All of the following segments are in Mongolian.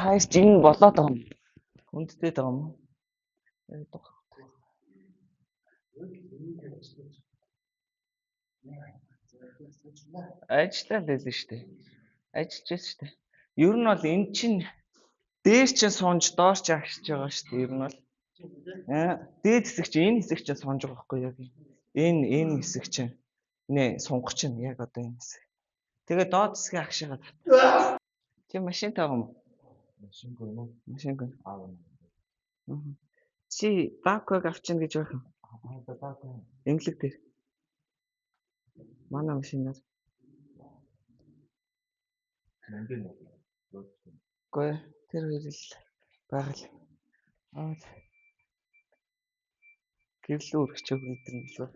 Тааш энэ болоод байгаа юм. Хүндтэй байгаа юм уу? Ажиллаа л байлаа шүү дээ. Ажиллаж байсан шүү дээ. Ер нь бол эн чинь дээр чинь сунж доор ч агшиж байгаа шүү дээ. Ер нь бол дээд хэсэг чинь энэ хэсэг чинь сунж байгаа байхгүй яг. Энэ хэсэг чинь нэ сунгах чинь яг одоо энэ хэсэг. Тэгээ доод хэсгээ агшигаа тат. Чи машинтай байгаа юм уу? Машингүй юм уу? Машингүй. Аа. Чи бакваг авчина гэж байх юм. Аа, бакваг. Эмнэлэг дээр. Манай машинаар. Мөнгө нь. Үгүй тэр хоёр л байгаа л. Аа. Гэрлөө өргөч өг гэдэг юм лөө.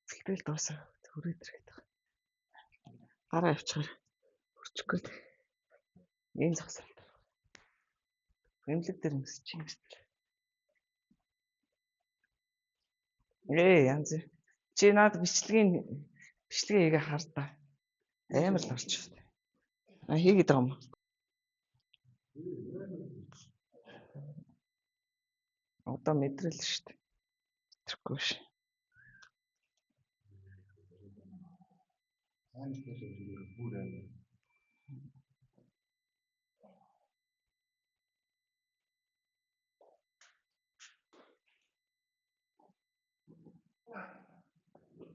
Тэгэл дуусаа хүрээд ирэх гэдэг. Гараа явчихаар өрчих гээд. Энэ зогсоол. Эмнэлэг дээр өмсөж юм шүү дээ. Янз. Чи наад бичлэгийн хийгээ хар та. Амар л орчих шүү дээ. А хийгээд байгаа юм уу? Одоо мэдрэл шүү дээ. Тэрхгүй ш.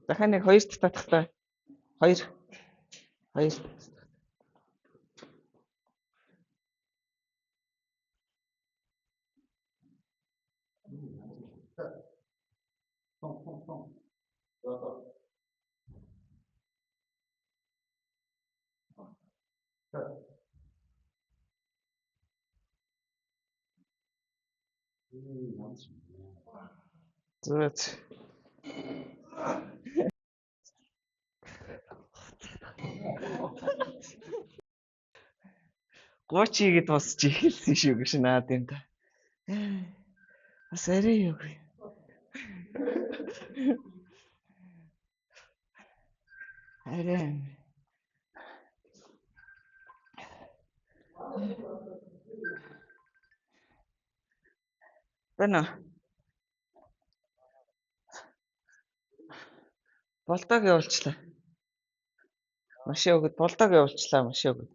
Дахиад нэг хоёр татах та. Хоёр. Зүгээр. 30 хийгээд босч эхэлсэн шүү гэж наад юм та. Бас арай юу. Арай. Бана. Болдог явуулчлаа. Машин өгöd болдог явуулчлаа машин өгöd.